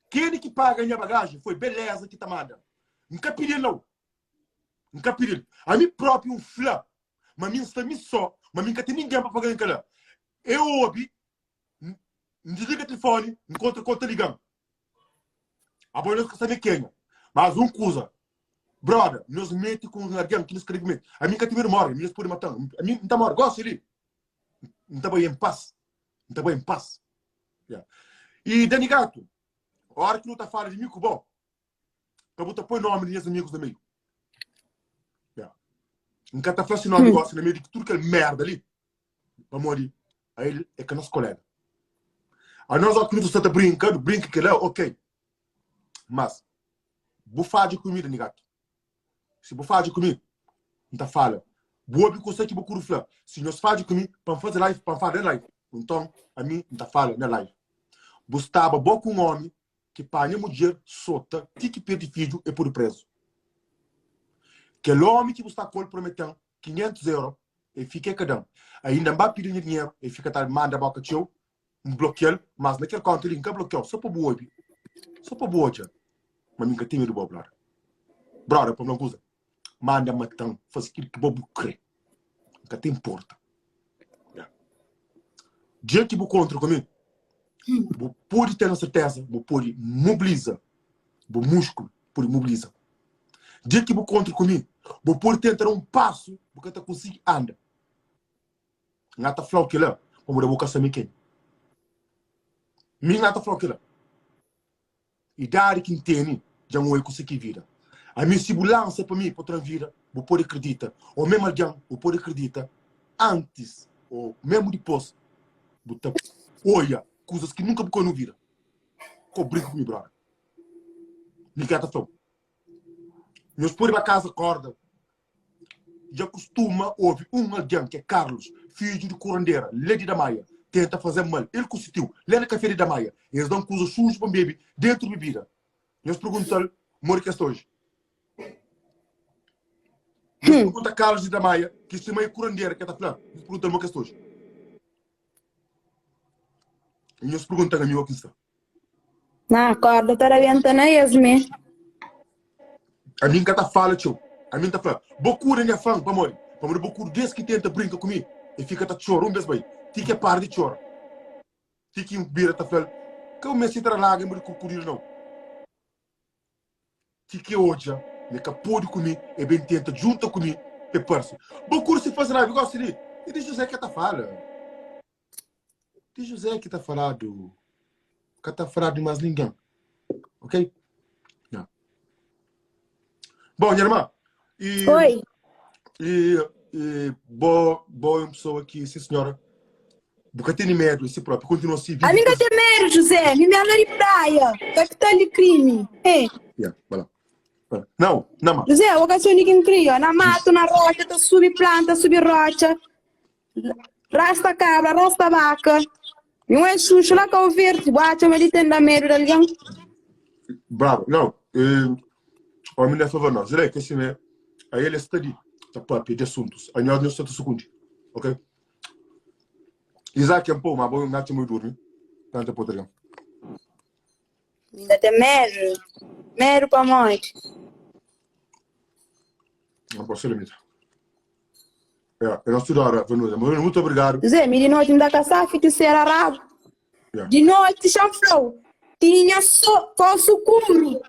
Keni ki paga nha bagajen foi Beleza ki ta manda. N ka pidi-l nau. N ka pidi-l. Ami propi N fla ma mi N sta mi so, ma mi N ka ten ningen pa paga-m kela. E obi, N disliga tilifoni, N kontra ku el ta liga-m. Abo nhos ka sabe kenha. Mas un kuza, broda, nhos mete ku un algen ki nhos ka debe mete. Ami N ka ten medu mori, ami nhos pode mata-m. Ami N ta mori gosi li. N ta bai en pas. N ta bai en pas. Yeah. E Dani Gato, ora ki nu ta fala di mi ku bo, ka bu ta poi nomi di nhas amigus na meiu. Yeah. N ka ta fla si nomi gosi na meiu di tudu kel merda li, pamodi a el é ka nos kolega. A nos ó ki nu ta sta ta brinka, nu brinka kela, ok. Mas bu fadja ku mi, Dani Gato. Si bu fadja ku mi, N ta fala. Bu obi kusa ki bu kuru fla. Si nhos fadja ku mi, pa N faze live, pa N fala na live. Nton, ami N ta fala na live. Bu staba bo ku un omi ki panha mudjer sota ti ki perdi fidju e pudu prezu. Kel omi ki bu sta ku el prometen 500 euro, e fika e ka dan. Ainda N ba pidi nha dinheru, e fika ta manda boka txeu, N blokial, mas na kel konta li N ka blokiau, so pa bu obi, so pa bu odja ma mi N ka ten medu bo, brother. Brother, pa fla un kuza, manda matan, faze kil ki bo bu kre, N ka ta inporta. Yeah. Dia ki bu kontra ku mi, bu pode ten serteza, bu pode mobiliza, bu muskulu pode mobiliza. Dia ki bu kontra ku mi, bu pode tenta da un pasu, bu ka ta konsigi anda. N ka ta fla-u kila pamodi abo ka sabe ken. Mi N ka ta fla-u kila. Idadi ki N tene dja N oi kusa ki vida. Ami si bu lansa pa mi pa tra-m vida, bu pode kridita, ô memu algen, bu pode kridita antis ô memu dipôs bu ta oia kuzas ki nunka bu ka oia na vida. Ka bu brinka ku mi, brother. Mi ka ta fla-u. Nhos pode ba kaza korda. Dja kustuma obi un algen ki é Carlos, fidju di kurandera la di Damaia, tenta faze-m mal. El ku si tiu, la na kafé di Damaia, es da-m kuza suju pa N bebe dentu bibida. Nhos pergunta-l modi ki es sta oji. Nhos pergunta Carlos di Damaia, ki si mai é kurandera, ki el ta fla. Nhos pergunta-l modi ki es sta oji. Nhos pergunta-m ami modi ki N sta. Na korda ta rabenta na es me. Ami N ka ta fala txeu. Ami N ta fla, Bo kuda nha fan, pamodi? Pamodi bo kuda des ki tenta brinka ku mi, e fika ta txora un bes bai, ti ki e para di txora. Ti ki N bira ta fla-l, Ka bu meste tra lágrima di krokodilu nau. Ti ki e odja ma e ka pode ku mi, e ben tenta djunta ku mi pa e parse. Bo kuda si faze raiba gosi li, e di José ki e ta fala. Di José ki ta faladu, ka ta faladu di mas ninguém. Ok? Yeah. Bom, minha irmã, e, Oi. e, e bo, bo é uma pessoa que, sim senhora, bu ka tene medo de si próprio, continua assim, A vive mim ka com tem medo, José. Mi me de praia, capital de crime. Eh. Yeah, vai lá. Vai lá. Não, não, ma. José, o que de quem cria? Na mato, na rocha, ta subi planta, subi rocha. Rasta kabra, rasta baka. Mi un é xuxu la Kau Verdi, bu atxa ma li ten da medu di algen? Bravo. Não, eh, homem não é favor não. Zé, que assim, né? Aí ele está ali, tá papia de assuntos. A nós não está sucundi. Ok? Isaac é um pouco, mas bom, não tem muito dormir. Tanto poderia. Mi ka ten medu. Medu pamodi? Não posso limitar. Yeah, eu não estudo hora, Vanusa. Mas muito obrigado. Zé, mi di noti N ta kasá fitisera rabu. Yeah. Di noti xa N fla-u, tinha so kau sukuru,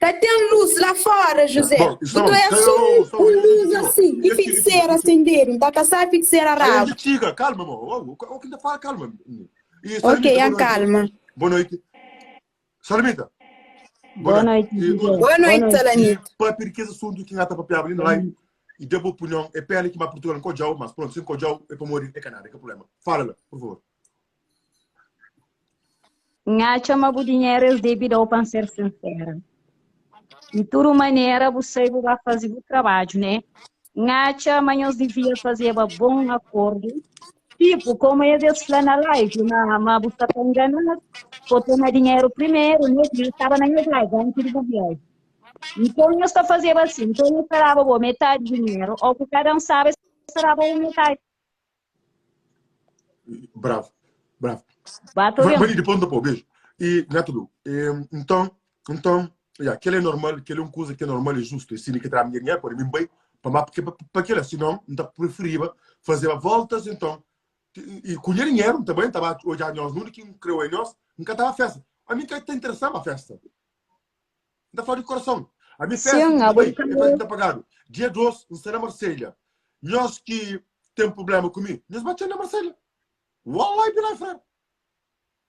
ka ten lus la fora, José. Bom, Bu estamos. ta oia so Estamos. un lus asin, di fitisera asendedu. N ta kasá fitisera Aí rabu. a gente chega, calma, irmão. O, o, o que ainda fala, calma. E Ok, Salimita, boa an noite. kalma. Boa noite. Salimita. Boa Boa noite. noite, E, José. Boa Boa noite, noite. Salanita. Papi de que esse assunto que ngata papiaba ali na live e deu boa opinião. É pena que mais Portugal não cojau, mas pronto, sem cojau é para morrer, é canada, é que problema. Fala lá, por favor. N atxa ma bu dinheru es debe da-u pa N ser sinsera. Di tudu manera bu sai bu ba faze bu trabadju, né? N atxa ma nhos divia fazeba bon akordu. Tipu, komu es es fla na live ma, ma bu sta ta ngana-s, po toma dinheru primeru, né? Ki nhos staba na nhos live antis di bu viaja. Nton nhos ta fazeba asi, nton nhos ta daba bo metadi dinheru, ô ku kada un saba es ta daba un metadi. Bravo, bravo. Ba ta obi-m? Mani, depois não pô, beijo. E Natalu, e, nton, nton, ya, kel é normal, kel é un kuza ki é normal e justu. E si mi ka tra-m nha dinheru, pode mi bai pa ma pa, pa kela, sinon N ta preferiba fazeba voltas, nton, e ku nha dinheru N ta bai, N ta ba odja nhos nunde ki N kre oja nhos, N ka ta ba festa. Ami N ka ta interesa-m ba festa. N ta fala di korason. Ami festa Sim, ki N ta abo bai, ka é festa ki ta pagadu. Dia 2 N sta na Marselha. Nhos ki ten prublema ku mi, nhos ba txen na Marselha. Wallahi bilahi frera.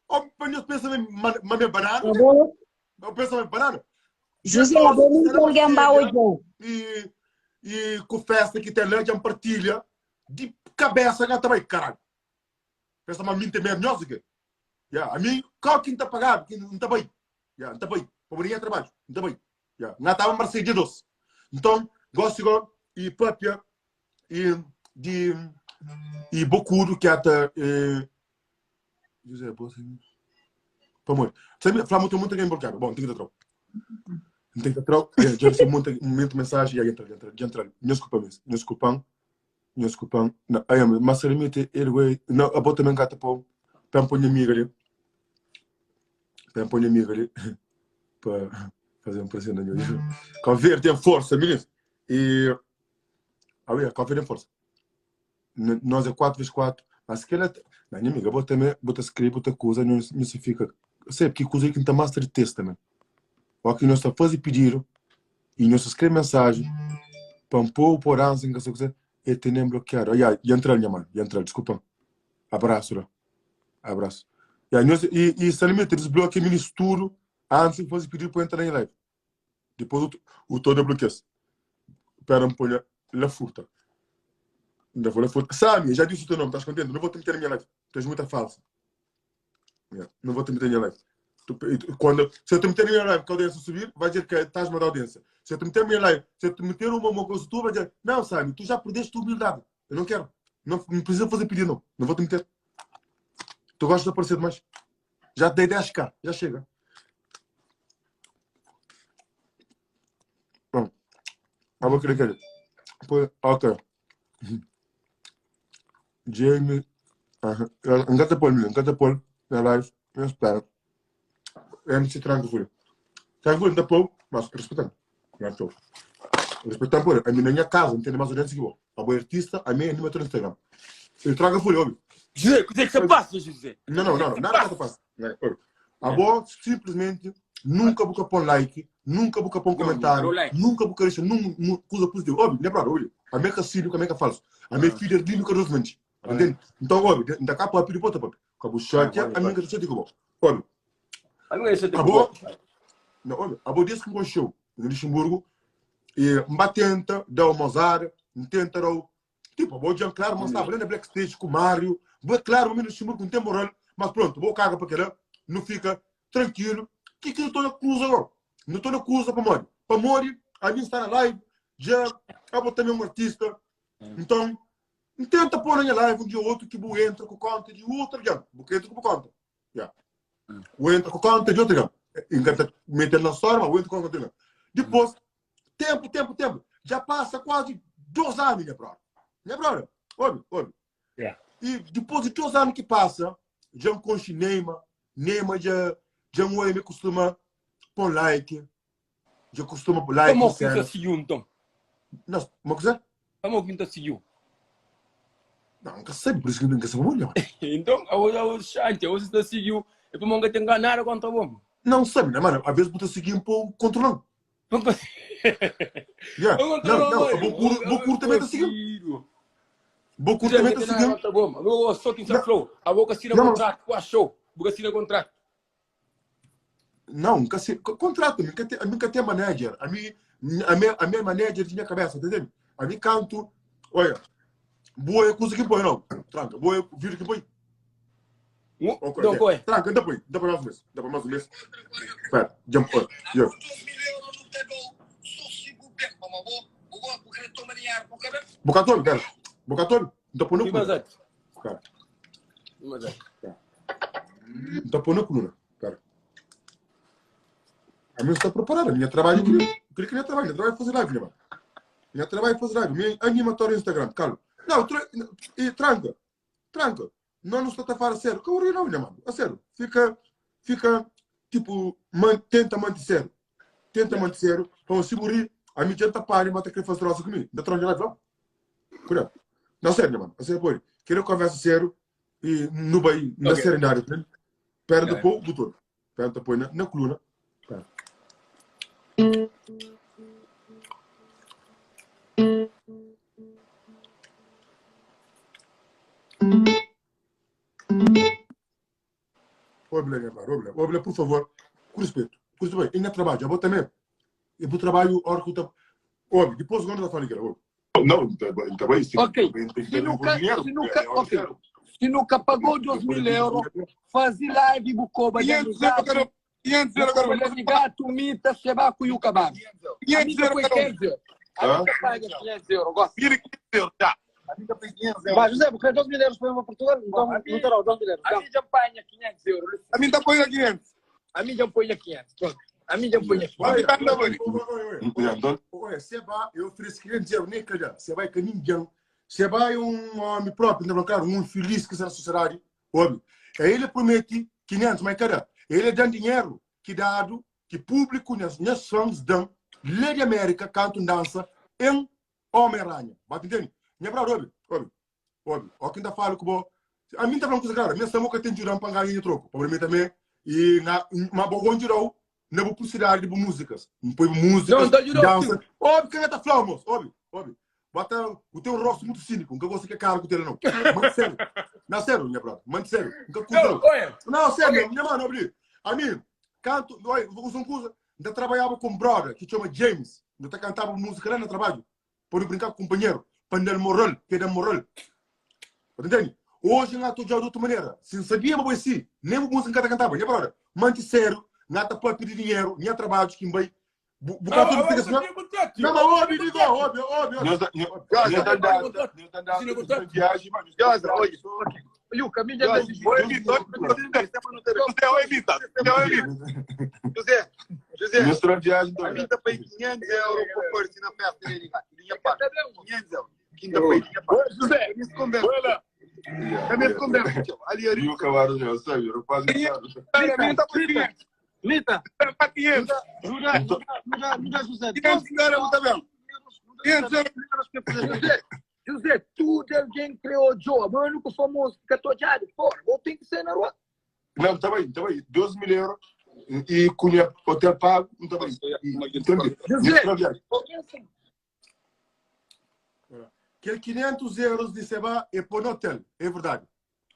Ó, pa nhos pensa ma, ma mi é banana, Abo, Eu penso ma é banana. Dia José, 2 abo N sta nunca na alguém ba Marselha odjou. e, e ku festa ki ten la, dja N partilha di kabesa nga ta bai, caralho. Pensa ma mi N ten medu nhos di ke? Ya, ami, kau ki N ta pagadu, ki N ta bai. Ya, N ta bai. Pabia nha trabadju, N ta bai. Ya, N tava Marselha dia 2. Nton, gosi go e papia e di e bokudu ki ata e José, bo assim. Pamodi? Sabe, fla muito muito alguém bloqueado. Bom, tem que trau. Tem que trau. É, já recebi muita muita mensagem e aí entra, entra, entra. Nhos desculpa mesmo. Nhos desculpa. Nhos desculpa. Não, aí, mas se limite, ele vai, não, a bota também gata pô. Para pôr minha amiga ali. Para pôr minha amiga ali. Para fazer um presente na minha. Cabo Verde tem força, meninos. E ah, Cabo Verde tem força. Nós é 4 vezes 4. Mas aquela. Não, minha amiga, bota também, bota escreve, bota coisa, não, não se fica. Sei, porque coisa que não tá mais tristeza também. O que nós está fazendo pedido e nós escreve mensagem para um pouco por antes, que se ele tem nem bloqueado. Olha, já entrou, minha mãe, já entrou, desculpa. Abraço lá. Abraço. Ya, nós, e, e se limite, desbloqueia mini tudo antes de fazer pedido para entrar em live. Depois o, o todo bloqueia-se. Pera, me ponha la furta. Ainda vou la furta. Sami, já disse o teu nome, estás contente? Não vou te meter na minha live. Tu és muita falsa. Yeah. Não vou te meter na minha live. Tu, quando, se eu te meter na minha live, que a audiência subir, vai dizer que estás-me a dar audiência. Se eu te meter na minha live, se eu te meter uma, uma coisa tua, vai dizer, não, Sami, tu já perdeste a humildade. Eu não quero. Não, não precisa fazer pedido, não. Não vou te meter. Tu gostas de aparecer demais. Já te dei 10k, já chega. Bom, eu vou querer que. Ok. Jamie. Engata pôr, menino. Engata pôr na live. Eu espero. MC Tranco Fúria. Tranco Fúria, não pôr, mas respeitando. Não estou. Respeitando por a minha, na minha casa, não tem mais audiência que vou. A boa artista, a minha animatora no Instagram. Eu trago a Fúria, óbvio. José, o que é que se passa, José? Não, não, não, nada que se passa. A boa simplesmente nunca buca pôr like, nunca buca pôr um comentário, like. nunca buca deixar num coisa positiva. Óbvio, não é brother, óbvio. A minha cacilho, a minha que falso. A minha filha de nunca dos mente. Entende? Então, óbvio, da cá para pedir bota papi. Cabo chatea, a minha que chatea como. Óbvio. A minha chatea A boa, não, óbvio, a boa disse que me show no Luxemburgo e me tenta dar uma azar, me tenta dar o tipo, vou dizer claro, mas estava ali na Black Stage com o Mário, vou claro, no Luxemburgo não tem moral, mas pronto, vou cagar para aquela, não fica tranquilo, que que eu estou na cruz agora? Não estou na cruz para morrer. Para morrer, a mim está na live, já, eu vou também um artista, então, tenta pôr na minha live um dia ou outro que vou entra com conta de outro alguém, vou entra com conta. Yeah. O entra com conta de outro alguém. Engata meter na história, mas o entra com conta de outro. Depois, tempo, tempo, tempo, já passa quase dois anos, minha brother. Minha brother, ouve, ouve. Yeah. E depois de dois anos que passa, já me conheci Neymar, Neymar já, já me costuma pôr like, já costuma pôr like. Como que tá seguiu então? Não, uma coisa? Como que tá seguiu? Não, nunca sei, por isso que nunca sei como Então, a hoje, chante, hoje está seguiu, é para não tem nada contra bom. Não sabe, né, mano? Às vezes você seguir um pouco controlando. Yeah. Não, não, vou curto também tá seguindo. Vou curto também tá seguindo. Tá bom. Eu só que flow. A boca assina contrato, com a show. Boca assina contrato. Não, nunca se contrato, nunca tem, nunca tem manager. A mim, a minha, a minha manager de minha cabeça, tá entendendo? A mim canto, olha, boa é coisa que põe, não. Tranca, boa é vídeo que põe. Ok, não põe. Tranca, dá põe, dá para mais um mês, dá para mais um mês. Espera, jump, olha, yeah. Bocatone, cara. Bocatone, dá põe no coluna. Cara. Dá põe na coluna, cara. A minha está preparada, a minha trabalho aqui. Eu queria que minha trabalho, minha trabalho é fazer live, minha mano. Minha trabalho é fazer live, minha animatória no Instagram, calma. Não, tra e tranca, tranca. Não nos está a falar a sério. Que eu não, minha mano. A sério. Fica, fica. Tipo, man, tenta manti séru. Tenta manti séru. Pa si bu ri, ami dja N ta pari, ma ta kre faze trosa ku mi. N ta tronja la fla. Cuidado. Não, sério, meu mano. A sério, pode. Querer conversa sério e não vai na Ok. serenidade. Né? Perna Yeah. pô, doutor. Perna põe na, na coluna. Pera. Obla, minha mano, obla, obla, por favor, com respeito. Com respeito, ainda trabalho, eu também. E pro trabalho, hora que eu tá. Ouve, depois quando eu tá falando que era, ouve. Não, tá bem, tá bem. Sim, Ok. Tem que Se ter um nunca, dinheiro. se nunca, É, é ok. dinheiro. Se nunca pagou 2 mil euros, faz live e bucoba de 500 euros cada um. 500 euros cada Bucoba um. de gato, mita, sebaco e o cababo. 500 euros cada um. 500 euros. A mim paga 500 euros, gosto. Vira 500 euros, tá. Mas José, porque 2 mil euros foi para Portugal, então Bom, a mim- não terá 2 mil euros. A mim já paga 500 euros. A mim tá põe 500. A mim já põe 500. Pronto. A mim já põe 500. Vai ficar na boa. Yeah, então, Olha, Seba, eu ofereço 500 euros, nem calhar. Seba é caminhão. Seba é um homem próprio, não é claro, um infeliz que está na sociedade. Homem. Aí ele promete 500, mas cara, ele dá dinheiro que dado, que público, nas minhas fãs dão, lá de América, canto dança, em Homem-Aranha. Bate entende? Minha brother, ouve, ouve, ouve. Ó, quem tá falando que vou. A mim tá falando coisa clara. Minha samuca tem jurar para ganhar troco. Para mim também. E na, mas bom jurar na publicidade de músicas. Não põe músicas, Não, tá jurou, dança. Óbvio que tá falando, moço. Óbvio, óbvio. Bota o teu rosto muito cínico. Nunca gosto que é caro com o teu, não. Mano, sério. Não, sério, minha brother. Mano, sério. Nunca curto, Não, não. olha, Não, sério, minha mano, obri. Amigo, canto, olha, usa uma coisa. Ainda trabalhava com um brother que chama James. Ainda cantava música lá no trabalho. Pode brincar com o companheiro. Para dar moral, que dá moral. Entende? Hoje não estou já de outra maneira. Se não sabia, mas assim, nem música que cantava. Minha brother, mante sério, não está para pedir dinheiro, nem trabalho, que vai. Ah, Bucar tudo ah, fica você assim. tem contrato, Não, mas óbvio, digo, óbvio, óbvio. nós óbvio. nós Gaza, andamos, nós andamos na viagem, mano. Gaza, olha. Luca, a mim já Gaza, Oi, Vitor, José, oi, Vitor. José, oi, Vitor. José, José, Nós estamos viagem, a mim então. tá pague 500 euros para pôr na festa dele, linha parte. 500 euros. Quinta pague linha parte. José, Cabeça conversa. olha. Cabeça conversa, tio. Ali, ali. E o cavalo, já sabe, o rapaz sabe. A mim tá por 500. Mita, Tá 500. Jura, Jura, Jura, José. 500 euros, tá bem. 500 euros. José, José, tudo alguém criou Joe. Meu único famoso que estou já de fora. Vou ter que ser na rua. Não, tá bem, tá bem. 12 mil euros e com o hotel pago, não tá bem. Entendi. José, Nós viagem. Aquele 500 euros de Seba é pôr no hotel, é verdade.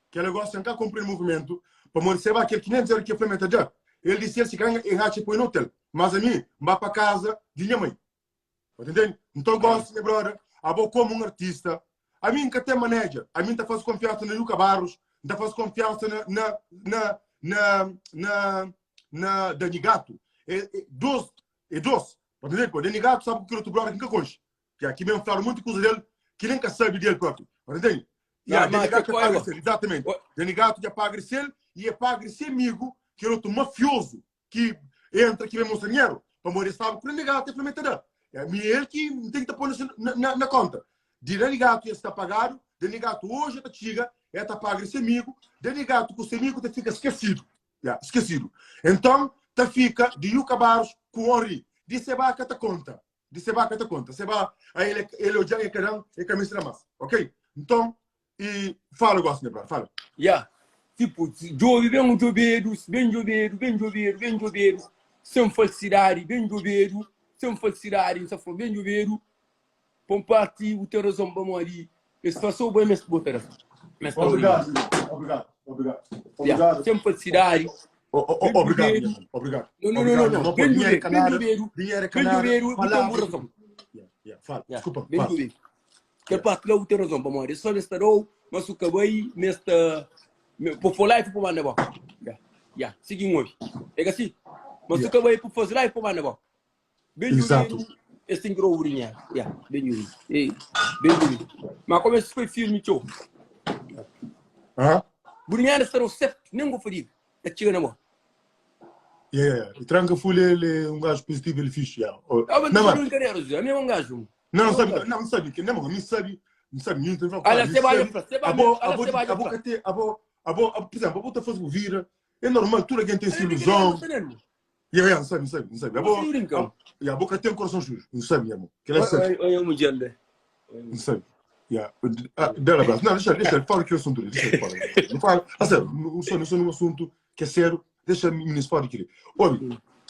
Que ele gosta de cá cumprir movimento, para morrer Seba, aquele 500 euros que implementa já. Ele disse, ele se ganha, ele acha põe no hotel. Mas a mim, vá para casa de minha mãe. Entende? Então gosto, meu brother, a boa como um artista. A mim que tem manager, a mim tá faz confiança na Yuka Barros, tá faz confiança na na na na na, na Dani Gato. É, é doce, é doce. Entende? Pô, Dani Gato sabe que o outro brother que nunca conche. Que aqui mesmo falaram muito coisa dele, que nem que sabe dele próprio. Entende? E Não, a Dani mas Gato que é para coisa. agradecer, exatamente. Oi. Dani Gato já para agradecer e é para agradecer amigo, que é outro mafioso que entra aqui mesmo dinheiro. Para morrer sabe que o Dani Gato é implementador. É ele que tem que pôr na, na, na conta. De Dani Gato ia estar pagado, Dani Gato hoje está chega, é tá pago esse amigo, Dani Gato com esse amigo tá fica esquecido. Yeah, esquecido. Então, tá fica de Yuka Barros com o Henri. De Sebaca tá conta. De Sebaca tá conta. Seba, aí ele ele o Jang é carão, é camisa da massa. Ok? Então, e fala gosto, né, brother? Fala. Yeah. Tipo, jobe bem jobeiro, bem jobeiro, bem jobeiro, bem jobeiro, sem falsidade, bem jobeiro, sem falsidade, só for bem jobeiro, pompa-te, o teu razão para morrer. Esse faço bem, mas boa razão. Mas tá Obrigado, obrigado, obrigado. Yeah. Obrigado. Sem falsidade. Oh, oh, oh, obrigado, meu irmão. Obrigado. Não, não, Obrigado, não, não, meu não. irmão. Bem Dinheiro é jobeiro, bem canada, jobeiro, dinheiro é bem canada, jobeiro, o teu palavras. razão. Yeah, yeah, fala. Yeah. Desculpa, Bem fala. jobeiro. Quer parte lá o teu razão para morrer. Só nesta rou, mas o cabelo, nesta. Por for life, por mandar bom. Yeah. Yeah. Seguindo hoje. É que assim. Mas o Yeah. cabelo, por fazer life, por mandar bom. Bem Exato. jobeiro, esse tem que roubar Yeah. Bem jobeiro. Ei, bem jobeiro. Mas como esse foi filme, tio? Hã? Burinhada estará certo, nem vou fazer. Tá chegando na mão. Yeah, yeah. E Tranca Folha, ele é um gajo positivo, ele fixe. Yeah. Oh, Ah, mas Não, não, mano. não quero, Zé. A mim é um gajo. Não, não sabe, não, não sabe, que não, mano, não sabe, não sabe muito, não Olha, não você vai, sabe. você vai, A bo, olha, a bo, você vai. a bo, que te- a bo, a bo, a- por exemplo, a bo tá fazendo vira. É normal, tudu algen ten se iluzon. Ya, ya, N sabe, N sabe, N sabe. Abo, ya, bo ka ten korason suju. N sabe, nha irmon. Kel-la é sertu. Oi, mudjer li. N sabe. Ya, ah, dá-l abraço. Não, deixa, deixa, fala aquele assunto ali. Deixa ele falar. Não fala, a sério, não sou, não sou num assunto que é sério. Deixa meninos fora aqui. Olha,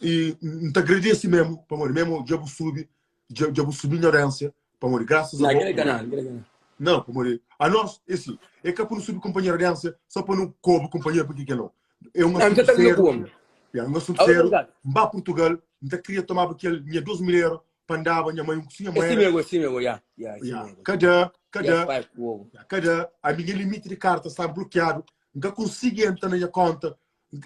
e N te agradece mesmo, pamodi, mesmo dja bu subi, dja, dja bu subi ignorância, pamodi, graças a Não, bo. aquele canal, aquele canal. Não, pamodi, a nós, esse, é ka pa nu subi companheiro audiência, só pa nu cobre companheiro porque que não. É um Não, assunto tá tá sério. com homem. É um assunto Ah, sério. obrigado. Mbá Portugal, N ta queria tomava aquele minha 2 mil euros pa andaba nha mãe, um cozinha Esse mãe. mesmo, esse mesmo, já. Já, esse Ya, mesmo. cada, Já, cada, pai, com ovo. ya, cada, a minha limite de carta está bloqueado, nunca consigo entrar na minha conta.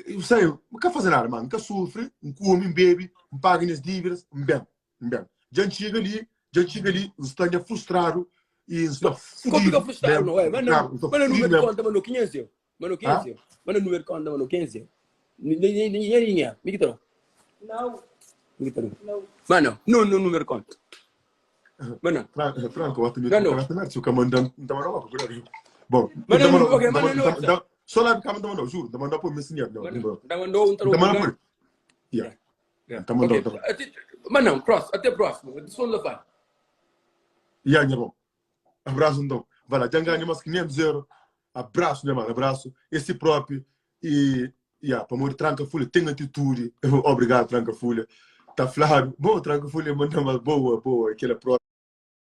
Eu sei, não quero fazer nada, mano. Nunca sofre, não come, não bebe, não paga minhas dívidas, não bem, não bem. Já chega ali, já chega ali, está frustrado e está Não fica fudido frustrado, mesmo. não é? Manda, Não, estou manda fudido número de mesmo. conta, mano, 500 euros. Mano, 500 Hã? euros. Manda número de conta, mano, 500 euros. Nem, nem, nem, nem, nem, me que Não, Me que não. Mano, não, não, número de conta. Mano, Franco, Franco, eu também Não, estou não. com se o comandante não estava lá, cuidado. Bom, Manda não número, mandou, ok, não manda mandou, número. não- só lá fica mandando, não, juro, não mandou por mim, senhor, não, não Mano, mandou. tá mandou um Não mandou tarô. por. Yeah. Tá mandando, Ok. tá mandando. Até, mas não, próximo, até próximo. Som da faz. Yeah, minha bom. Abraço então. Vai lá, já ganha mais 500 euros. Abraço, né, mano? Abraço. Esse próprio. E, yeah, para morrer, Tranca Folha, tem atitude. Obrigado, Tranca Folha. Tá Flávio. Bom, Tranca Folha manda uma boa, boa. Aquela própria.